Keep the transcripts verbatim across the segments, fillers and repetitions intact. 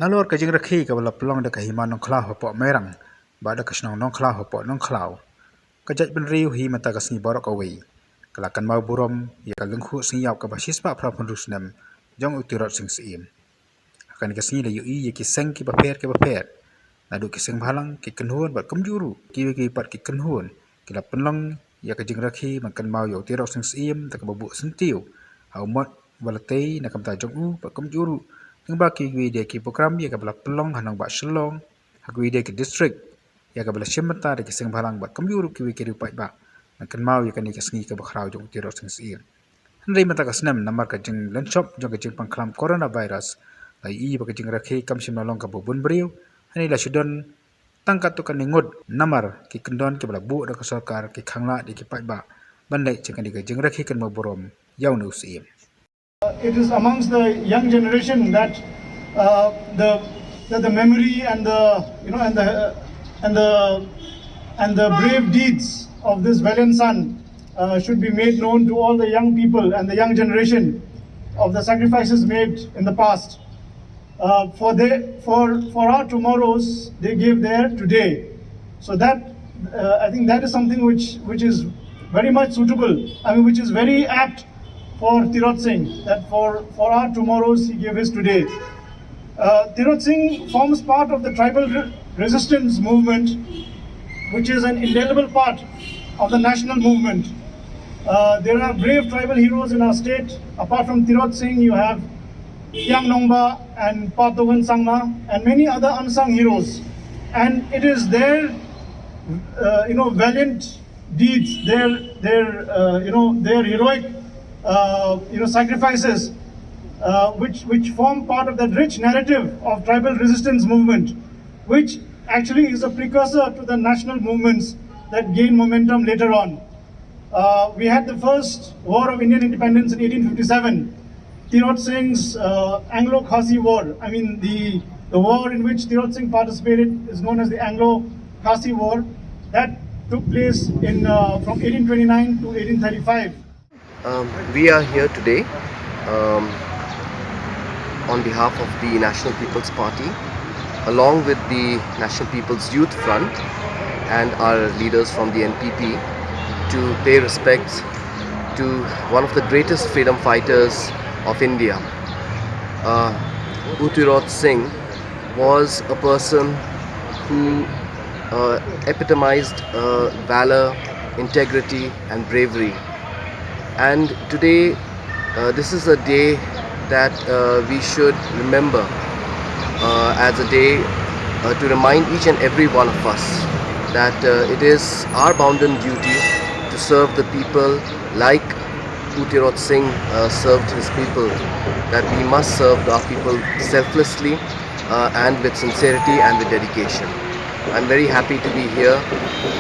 Nalor ka jingrakhe kaba la pynlong da ka Hima Nongkhlaw hapoh Mairang bad da ka shnong Nongkhlaw hapoh Nongkhlaw, ka jaitbynriew hi mynta ka sngi baroh kawei ka la kynmaw burom ïa ka lyngkhuh sngi ïap kaba shispah phra phew snem jong u Tirot Sing Syiem. Ha kane ka sngi la ïohi ïa ki seng kiba pher kiba pher, naduh ki seng bhalang, ki kynhun bad kumjuh ruh kiwei kiwei pat ki kynhun ki la pynlong ïa ka jingrakhe ban kynmaw ïa u Tirot Sing Syiem da kaba buh syntiew ha u mot ba la tei na ka bynta jong u bad kumjuh ruh lyngba kiwei de ki program ïa kaba la pynlong ha nongbah Shillong, ha kiwei de ki district, ïa kaba la shim bynta da ki seng bhalang bad kumjuh ruh kiwei ki riew paidbah ban kynmaw ïa kane ka sngi kaba khraw jong u Tirot Sing Syiem. Hynrei mynta ka snem, namar ka jinglynshop jong ka jingpang khlam coronavirus, la ïohi ba ka jingrakhe kam shym la long kaba bun briew. Hangne la shu don tang katto katne ngut namar ki kyndon kiba la buh da ka sorkar, ki khanglad ïa ki paidbah ban leit sha kane ka jingrakhe kynmaw burom ïa une u syiem. It is amongst the young generation that uh, the that the memory and the you know and the and the and the brave deeds of this valiant son uh, should be made known to all the young people and the young generation of the sacrifices made in the past. Uh, for they for for our tomorrows, they gave their today. So that uh, I think that is something which which is very much suitable. I mean, which is very apt for Tirot Singh, that for for our tomorrows he gave his today. Uh, Tirot Singh forms part of the tribal re- resistance movement, which is an indelible part of the national movement. Uh, there are brave tribal heroes in our state. Apart from Tirot Singh, you have Tiang Nongba and Pa Togan Sangma and many other unsung heroes. And it is their, uh, you know, valiant deeds, their their uh, you know their heroic uh, you know sacrifices, uh, which which form part of that rich narrative of tribal resistance movement, which actually is a precursor to the national movements that gain momentum later on. Uh, we had the first War of Indian Independence in eighteen fifty-seven. Tirot Singh's uh, Anglo-Khasi War, I mean the, the war in which Tirot Singh participated is known as the Anglo-Khasi War. That took place in uh, from eighteen twenty-nine to eighteen thirty-five. Um, we are here today um, on behalf of the National People's Party, along with the National People's Youth Front and our leaders from the N P P, to pay respects to one of the greatest freedom fighters of India. Uh, U Tirot Singh was a person who uh, epitomized uh, valor, integrity, and bravery. And today, uh, this is a day that uh, we should remember uh, as a day uh, to remind each and every one of us that uh, it is our bounden duty to serve the people like U Tirot Singh uh, served his people, that we must serve our people selflessly uh, and with sincerity and with dedication. I'm very happy to be here,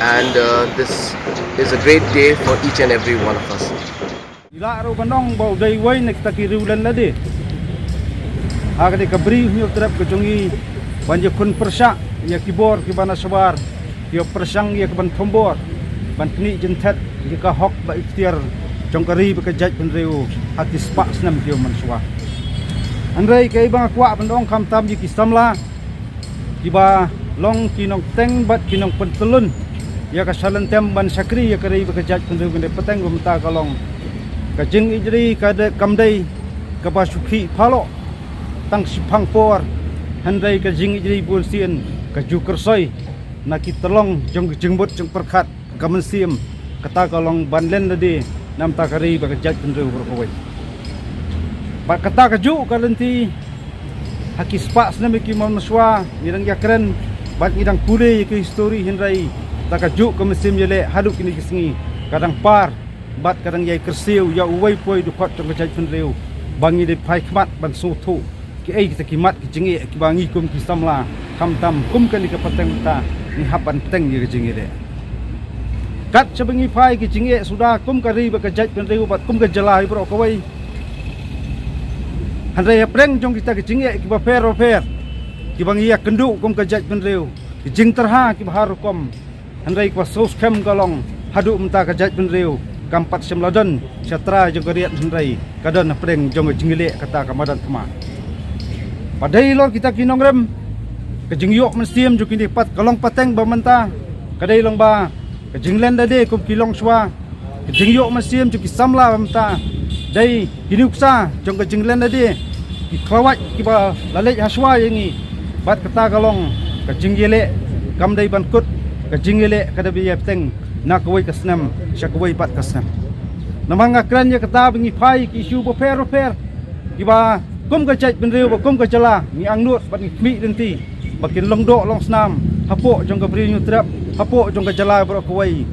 and uh, this is a great day for each and every one of us. Ila ruh ban ong ba u dei wei na kita ki riewlen lade. Ha kane ka bri hynñiew trep ka jong i ban ïakhun pyrshah ïa ki bor ki ban aswar, ki ïa pyrshang ïa ka ban thombor ban knieh jingthet ïa ka hok ba ikhtiar jong ka ri bad ka jaitbynriew ha ki spah snem ki ïa mynshuwa. Hynrei kaei ba nga kwah ban ong khamtam ïa ki samla kiba long ki nongteng bad ki nongpyntyllun ïa ka shalynter ban shakri ïa ka ri bad ka jaitbynriew kane pateng ba mynta ka long ka jingïeit ri ka dei kam dei kaba shu khih phaloh tang shiphang por, hynrei ka jingïeit ri bunsien ka ju kyrsoi na ki tyllong jong ka jingmut jingpyrkhat ka mynsiem, kata ka long ban len lade na bynta ka ri bad ka jaitbynriew baroh kawei. Bad kata kajuh ka lynti ha ki spah snem ïa ki mynshuwa ngi dang ïakren bad ngi dang pule ïa ki histori, hynrei kata kajuh ka mynsiem ïaleh haduh kine ki sngi ka dang par bad ka dang ïai kyrsiew ïa uwei pa uwei u dkhot jong ka jaitbynriew ba ngi dei phai khmat ban sngewthuh kiei kita ki mat ki jingeh kiba ngi kum ki samla khamtam kum kane ka pateng mynta ngi hap ban teng ïa ka jingeh. Kat shaba ngi phai ki jingeh suda kum ka ri bad ka jaitbynriew bad kum ka jylla hi baroh kawei. Hynrei hapdeng jong kita ki jingeh kiba pher bapher kiba ngi ïakynduh kum ka jaitbynriew, ki jingtyrha kiba har rukom, hynrei kaba sngewskhem ka long haduh mynta ka jaitbynriew kam pat shym la don sha trai jong ka riat, hynrei ka don hapdeng jong ka jingïaleh kata ka madan thma. Ba dei halor kita ki nongrim, ka jingïoh mynsiem jong kine pat ka long pateng ba mynta, ka dei long ba ka jinglen da de kum ki longshuwa, ka jingïoh mynsiem jong ki samla ba mynta dei ki nuksa jong ka jinglen da de, ki khlawait kiba la leit ha shuwa ïa ngi. Bad kata ka long ka jingïaleh, kam dei ban kut ka jingïaleh, ka dei ba ïa pateng na kawei ka snem sha kawei pat ka snem. Namar nga kren ïa kata ba ngi phai ki issue bapher bapher, kiba kum ka jaitbynriew, ba kum ka jylla ngi angnud bad ngi khmih lynti ba kin long doh long snam hapoh jong ka Bri Hynñiewtrep, hapoh jong ka jylla baroh kawei.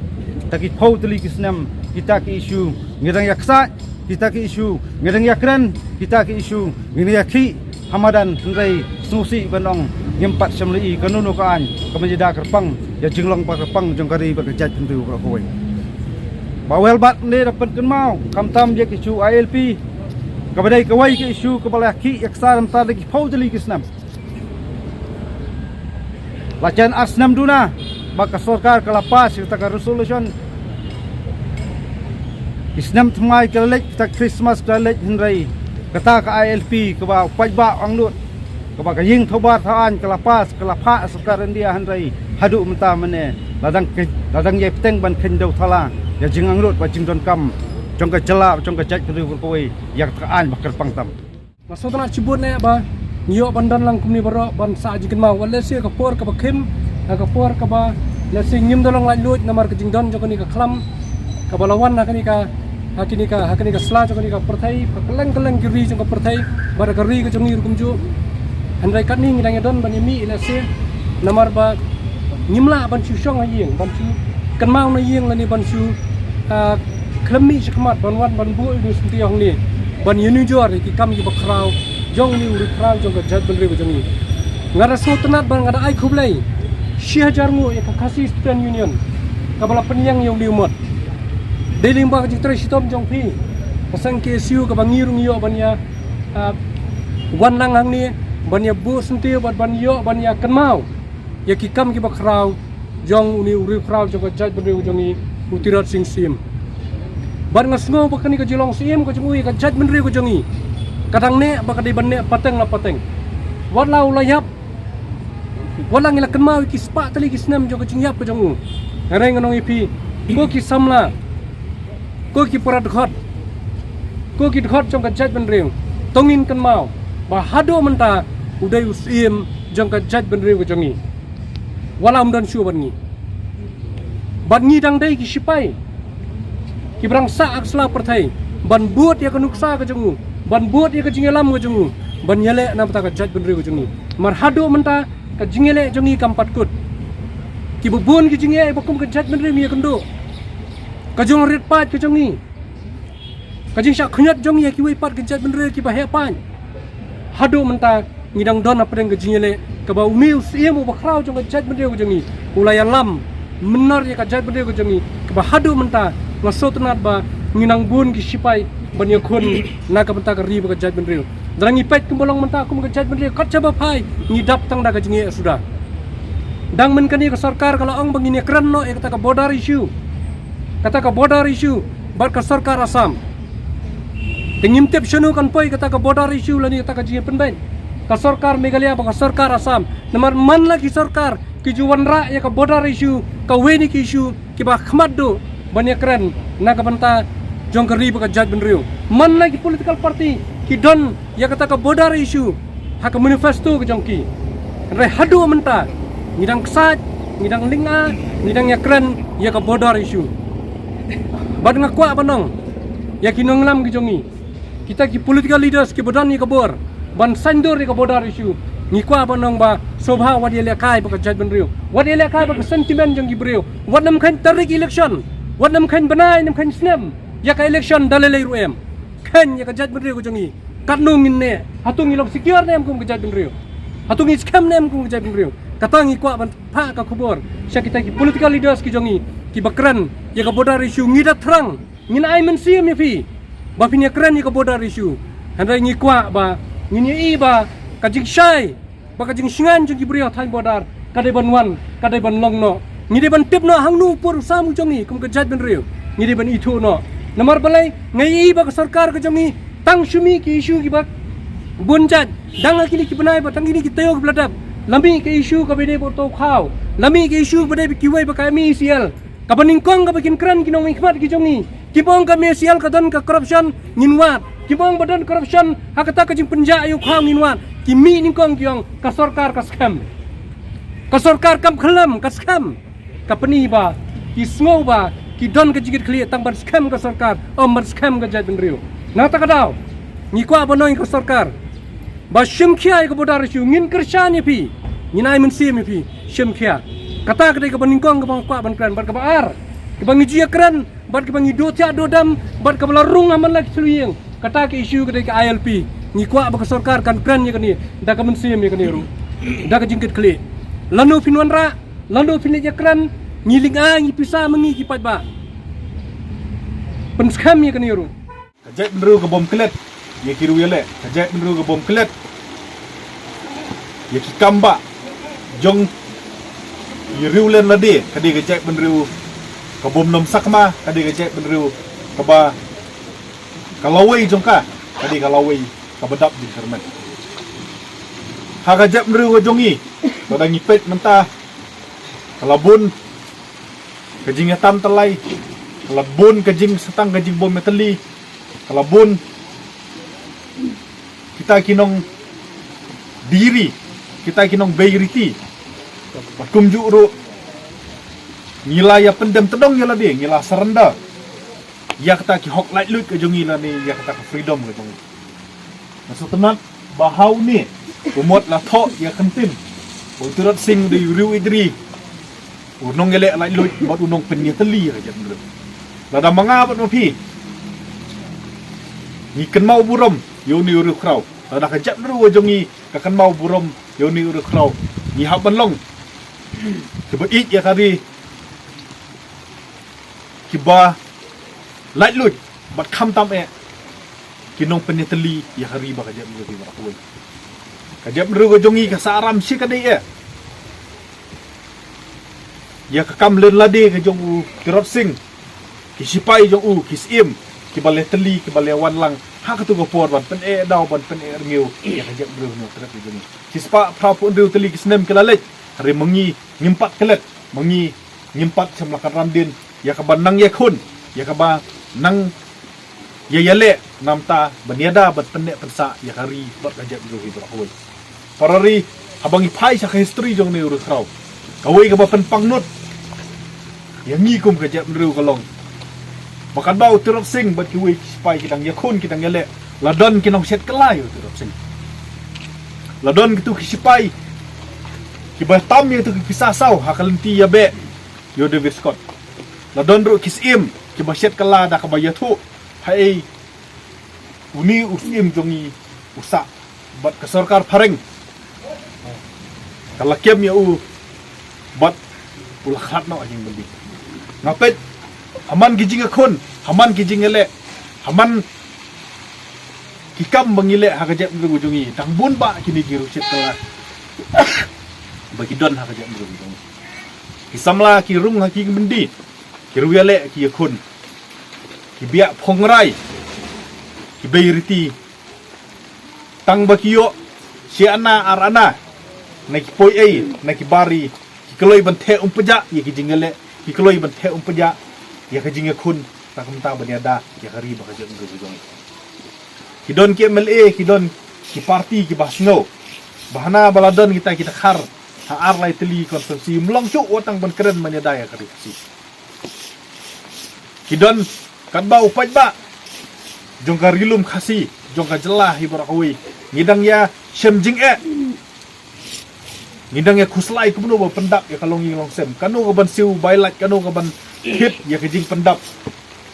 Da ki phew tylli ki snem kita ki issue ngi dang ïa ksah, kita ki issue ngi dang ïa kren, kita ki issue ngi dang ïa khih ha madan, hynrei sngewsih ban ong ngim pat shym la i kano kano ka aiñ kaba ïada kyrpang ïa jinglong ba kyrpang jong ka ri bad ka jaitbynriew baroh kawei. Ba wel bad ne da pynkynmaw khamtam ïa ka issue I L P, kaba dei kawei ka issue kaba la ïa khih ïa ksah mynta da ki phew tylli ki snem. La jan ar snem duna ba ka sorkar ka la pass ïa kata ka resolution. Ki snem thymmai ka la leit, kata Christmas ka la leit, hynrei kata ka I L P kaba u paidbah u angnud, kaba ka ïing thawbar thaw aiñ ka la pass, ka la phah sorkar India, hynrei haduh mynta mynne la dang kheiñ, la dang ïai pateng ban kheiñ dew thala ïa jingangnud bad jingdonkam jong ka jylla, jong ka jaitbynriew baroh kawei ïa kata ka aiñ ba kyrpang tam. Nga sngewtynnat shibun eh ba ngi ïoh ban don lang kumne baroh ban sah jingkynmaw. Wat lehse ka por kaba khim, ha ka por kaba lehse ngim da long laitluid namar ka jingdon jong kane ka khlam kaba la wan ha kane ka, ha kane ka, ha kane ka sla jong kane ka pyrthei, ha kylleng kylleng ki ri jong ka pyrthei, bad ha ka ri ka jong ngi ruh kumjuh. Hynrei katne ngi dang ïa don ban ïa mih lehse namar ba ngim lah ban shu shong ha ïing, ban shu kynmaw na ïing lane ban shu, ah, khlem mih shakhmat ban wan ban buh ïa une u syntiew hangne ban ïanujor ïa ki kam kiba khraw jong une u riewkhraw jong ka jaitbynriew ka jong ngi. Nga da sngewtynnat bad nga da ai khublei shi hajar nguh ïa ka Khasi Student Union kaba la pynïeng ïa une u mot. Dei lyngba ka jingtrei shitom jong phi ka seng K S U kaba ngi ruh ngi ïoh ban ïa, ah, wan lang hangne ban ïa buh syntiew bad ban ïoh ban ïa kynmaw ïa ki kam kiba khraw jong une u riewkhraw jong ka jaitbynriew jong ngi, u Tirot Sing Syiem. Bad nga sngew ba kane ka jinglong syiem ka jong u ïa ka jaitbynriew ka jong ngi ka dang neh ba ka dei ban neh pateng na pateng. Wat la u la ïap, wat la ngi la kynmaw ïa ki spah tylli ki snem jong ka jingïap ka jong u. Hynrei ngan ong ïa phi, ko ki samla, ko ki para dkhot, ko ki dkhot jong ka jaitbynriew, to ngin kynmaw ba haduh mynta u dei u syiem jong ka jaitbynriew ka jong ngi. Wat la um don shuh bad ngi, bad ngi dang dei ki shipai kiba dang sah ha ka sla pyrthei ban bud ïa ka nuksa ka jong u, ban bud ïa ka jingïalam ka jong u, ban ïaleh na bynta ka jaitbynriew ka jong ngi. Namar haduh mynta ka jingïaleh jong ngi kam pat kut. Kiba bun ki jingeh ba kum ka jaitbynriew ngi ïakynduh, ka jingriewpaid ka jong ngi, ka jingshah khñiot jong ngi ïa kiwei pat ki jaitbynriew kiba heh paid. Haduh mynta ngi dang don hapdeng ka jingïaleh kaba une u syiem uba khraw jong ka jaitbynriew ka jong ngi u la ïalam mynnor ïa ka jaitbynriew ka jong ngi, kaba haduh mynta nga sngewtynnat ba ngi nang bun ki shipai ban ïakhun na ka bynta ka ri bad ka jaitbynriew. Lada ngi peit kumba long mynta kum ka jaitbynriew kat shaba phai ngi dap tang da ka jingeh suda. Dang mynta kane ka sorkar ka la ong ba ngin ïakren noh ïa kata ka border issue, kata ka border issue bad ka sorkar Assam. Te ngim tip shano kan poi kata ka border issue lane kata ka jingïapynbeit ka sorkar Meghalaya bad ka sorkar Assam. Namar man la ki sorkar ki ju wanrah ïa ka border issue, kawei na ki issue kiba khmat duh ban ïakren na ka bynta jong ka ri bad ka jaitbynriew. Man la ki political party ki don ïa kata ka border issue ha ka manifesto ka jong ki. Hynrei haduh mynta ngi dang ksaid, ngi dang lynga, ngi dang ïakren ïa ka border issue. Bad nga kwah ban ong ïa ki nongïalam ki jong ngi, kita ki political leaders kiba don ïa ka bor ban saiñdur ïa ka border issue, ngi kwah ban ong ba sngewbha wat ïalehkai bad ka jaitbynriew, wat ïalehkai bad ka sentiment jong ki briew. Wat nym kheiñ tarik election, wat nym kheiñ bnai, nym kheiñ snem ïa ka election da lei lei ruh em. Kheiñ ïa ka jaitbynriew ka jong ngi. Katno ngin neh? Hato ngi long secure ne em kum ka jaitbynriew? Hato ngi skhem ne em kum ka jaitbynriew? Kata ngi kwah ban phah ka khubor sha kita ki political leaders ki jong ngi kiba kren ïa ka border issue. Ngi da thrang, ngin ai mynsiem ïa phi ba phin ïakren ïa ka border issue. Hynrei ngi kwah ba ngin ïohi ba ka jingshai bad ka jingshngaiñ jong ki briew ha thaiñ border ka dei ban wan, ka dei ban long noh. Ngi dei ban tip noh hangno u pud u sam u jong ngi kum ka jaitbynriew. Ngi dei ban ithuh noh. Namar balei? Nga ïohi ba ka sorkar ka jong ngi tang shu mih ki issue kiba Bun jait, dang ha kine ki bnai bad dang kine ki taïew kiba la dep, la mih ka issue kaba dei bad u thaw khaw, la mih ka issue ba dei bad kiwei ba ka M E C L. Kaba nyngkong kaba kin kren ki nongmihkhmat ki jong ngi, kiba ong ka M E C L ka don ka corruption, ngin wad. Kiba ong ba don corruption ha kata ka jingpynjah ïa u khaw, ngin wad. Ki mih nyngkong ki ong ka sorkar ka skhem. Ka sorkar kam khlem, ka skhem. Ka pyni ba ki sngew ba ki don ka jingkitkhlieh tang ban skhem ka sorkar, ym ban skhem ka jaitbynriew. Na kata ka daw, ngi kwah ban ong ïa ka sorkar ba shim khia ïa ka border issue, ngin kyrshan ïa phi, ngin ai mynsiem ïa phi, shim khia. Kata ka dei kaba nyngkong kaba nga kwah ban kren. Bad kaba ar, kaba ngi ju ïakren bad kaba ngi duh thiah duh dam bad kaba la rung ha man la ki thliew ïing, kata ka issue ka dei ka I L P. Ngi kwah ba ka sorkar kan kren ïa kane da ka mynsiem ïa kane ruh, da ka jingkitkhlieh. Lano phin wanrah, lano phin leit ïakren, ngi lyngngoh, ngi pisa ma ngi ki paidbah. Pynskhem ïa kane ruh. Ka jaitbynriew ka bym klet ïa ki riew ïaleh, ka jaitbynriew ka bym klet ïa ki kam ba jong ki riew lem lade, ka dei ka jaitbynriew ka bym nym sakma, ka dei ka jaitbynriew kaba ka lawei jong ka, ka dei ka lawei kaba dap jingkyrmen. Ha ka jaitbynriew ka jong ngi, lada ngi peit mynta, ka la bun ka jingïatam tyllai, ka la bun ka jingstang ka jingbym ïatylli, ka la bun kita ki nongdiri, kita ki nongbei riti. Bad kumjuh ruh ngi la ïa pyndem tdong ïa lade, ngi la surrender ïa kata ki hok laitluid ka jong ngi lane ïa kata ka freedom ka jong ngi. Nga sngewtynnat ba ha une u mot la thoh ïa ka ktien ba u Tirot Sing u dei u riew ïeit ri, u nongïaleh laitluid bad u nongpynïatylli ïa ka jaitbynriew. Lada ma nga bad ma phi ngi kynmaw burom ïa une u riewkhraw, lada ka jaitbynriew ka jong ngi ka kynmaw burom ïa une u riewkhraw, ngi hap ban long kiba ïeit ïa ka ri, kiba laitluid bad khamtam eh ki nongpynïatylli ïa ka ri bad ka jaitbynriew baroh kawei. Ka jaitbynriew ka jong ngi ka sah ram shi ka dei eh ïa ka kam lynlade ka jong u Tirot Sing, ki sipai jong u, ki syiem kiba la ïatylli, kiba la ïawan lang ha katu ka por ban pyneh daw, ban pyneh rngiew ïa ka jaitbynriew nongtrep ka jong ngi. Shispah phra phew hynriew tylli ki snem ki la leit, hynrei ma ngi ngim pat klet, ma ngi ngim pat shym la kynran dien ïa kaba nang ïakhun, ïa kaba nang ïa ïaleh namar ban ïada ban pynneh pynsah ïa ka ri bad ka jaitbynriew hi baroh kawei. Para ri, haba ngi phai sha ka history jong une u riewkhraw, kawei kaba pynpangnud ïa ngi kum ka jaitbynriew ka long ba katba u Tirot Sing bad kiwei ki sipai ki dang ïakhun, ki dang ïaleh, la don ki nongshet kylla ïa u Tirot Sing. La don kitu ki sipai kiba tam ïa kitu ki pisa saw ha ka lynti ïabeh ïa u David Scott. La don ruh ki syiem kiba shet kylla da kaba ïathuh haei une u syiem jong ngi u sah, bad ka sorkar phareng ka la kem ïa u bad u la khlad noh ha jingbyndi. Nga peit ha man ki jingïakhun, ha man ki jingïaleh, ha man ki kam ba ngi leh ha ka jaitbynriew jong ngi, dang bun bah kine ki riew shet kylla ba ki don ha ka jaitbynriew jong ngi. Ki samla ki rung ha ki byndi, ki riew ïaleh ki ïakhun, ki biah phongrai, ki bei riti, tang ba ki ïoh shi ana ar ana na ki poi ei, na ki bar ri, ki kloi ban theh umpjah ïa ki jingïaleh, ki kloi ban theh umpjah ïa ka jingïakhun, ta kumta ban ïada ïa ka ri bad ka jaitbynriew jong ngi. Ki don ki M L A, ki don ki party kiba sngew ba hana ba la don kita ki dkhar ha ar lai tylli constituency, ym long shuh wat tang ban kren ban ïada ïa ka ri Khasi. Ki don katba u paidbah jong ka Ri Lum Khasi, jong ka jylla hi baroh kawei, ngi dang ïa shem jingeh, ngi dang ïa khuslai kumno ba pyndap ïa ka longïing longsem, kano ka ban siew bai lait, kano ka ban thied ïa ka jingpyndap.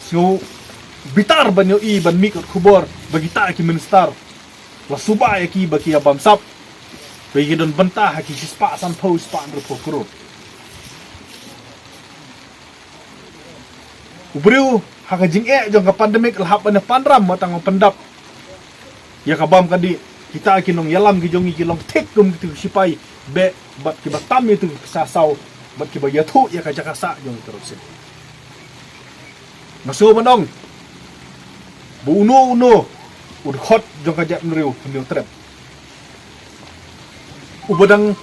Sngewbitar ban ïohi, ban mih kot khubor ba kita ki minister la suba ïa ki ba ki ïa bamsap, ba ki don bynta ha ki shispah sanphew, shispah hynriewphew klur. U briew ha ka jingeh jong ka pandemic la hap ban ïa panram, wat tang ban pyndap ïa ka bam ka dih. Kita ki nongïalam ki jong ngi ki long thik kum kitu ki sipai beh bad kiba tam ïa kitu ki pisa saw bad kiba ïathuh ïa ka jaka sah jong u Tirot Sing. Nga sngew ban ong ba uno uno u dkhot jong ka jaitbynriew Hynñiewtrep, uba dang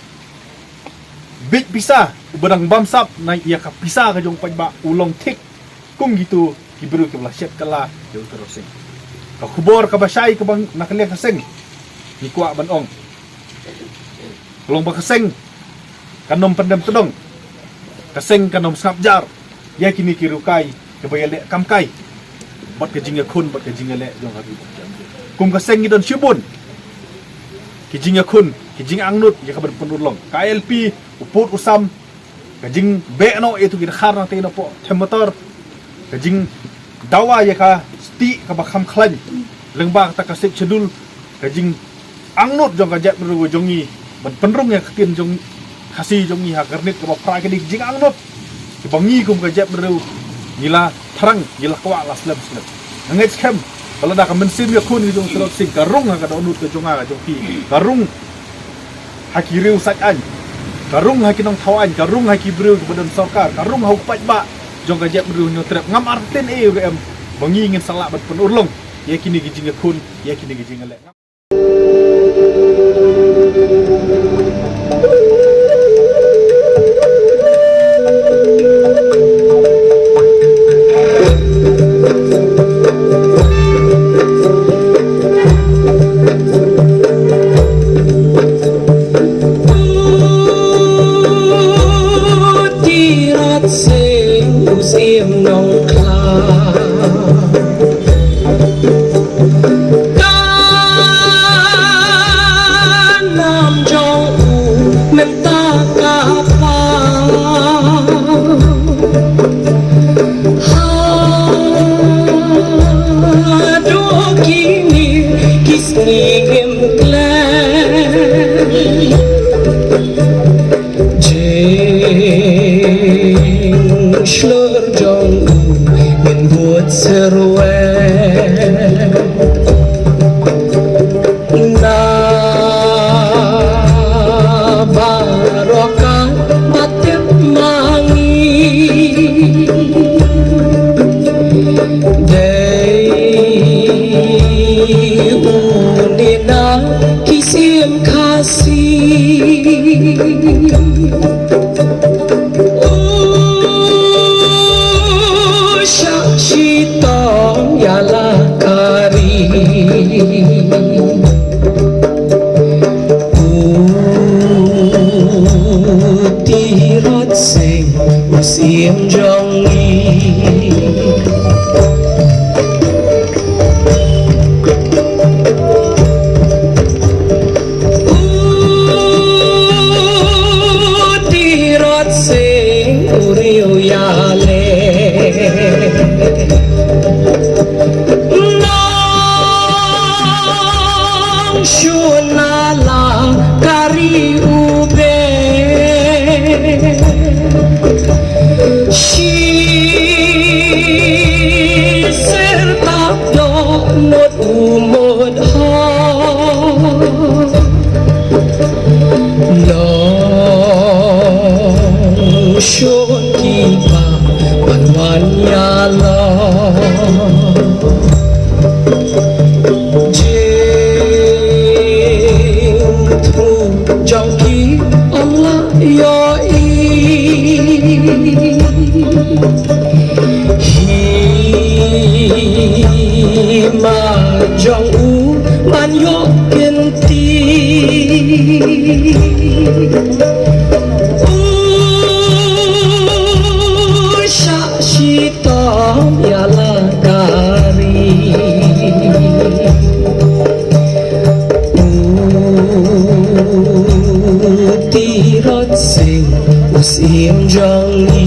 bit pisa, uba dang bamsap na ïa ka pisa ka jong u paidbah, u long thik kum kito ki briew kiba la shet kylla ïa u Tirot Sing. Ka khubor kaba shai kaba na ka liang ka seng, ngi kwah ban ong, ka long ba ka seng kan ym pyndem tdong, ka seng kan ym sngap jar ïa kine ki riewkai kiba ïaleh kam kai bad ka jingïakhun bad ka jingïaleh jong ka ri. Kum ka seng ngi don shibun ki jingïakhun, ki jingangnud ïa ka ban pynurlong. Ka I L P, u pud u sam, ka jingbeh noh ïa kito ki dkhar na tei na poh them motor, ka jingdawa ïa ka stieh kaba kham khlaiñ lyngba kata ka Sixth Schedule, ka jingangnud jong ka jaitbynriew jong ngi ban pynrung ïa ka ktien jong Khasi jong ngi ha ka ri. Kaba phra kine ki jingangnud kiba ngi kum ka jaitbynriew ngi la thrang, ngi la kwah la slem slem. Nga ngeit skhem ba lada ka mynsiem ïakhun ka jong u Tirot Sing ka rung ha ka dohnud ka jong nga ka jong phi, ka rung ha ki riew sait aiñ, ka rung ha ki nongthaw aiñ, ka rung ha ki briew kiba don sorkar, ka rung ha u paidbah jong ka jaitbynriew Hynñiewtrep, ngam artatien ei ruh em ba ngi ngin sa lah ban pynurlong ïa kine ki jingïakhun, ïa kine ki jingïaleh. Tirot Sing u Syiem Nongkhlaw. Ka nam jong u mynta ka pang. Haduh kine ki sngi ngim klet. Jingshlur jong u ngin bud syrwet. Na baroh ka ba tip ma ngi. Dei une na ki Syiem Khasi. U shah shitom ïa la ka ri. U Tirot Sing u Syiem jong ngi. U Tirot Sing u riew ïaleh. Nongshun na la ka ri u beh. Shisien tap dohnud u mut hok. Nongshun kiba ban wan ïalong. Jingthmu jong ki ym lah ïohi. Hima jong u ban ïoh kynti. U shah shitom ïa la ka ri. U Tirot Sing u Syiem jong ngi.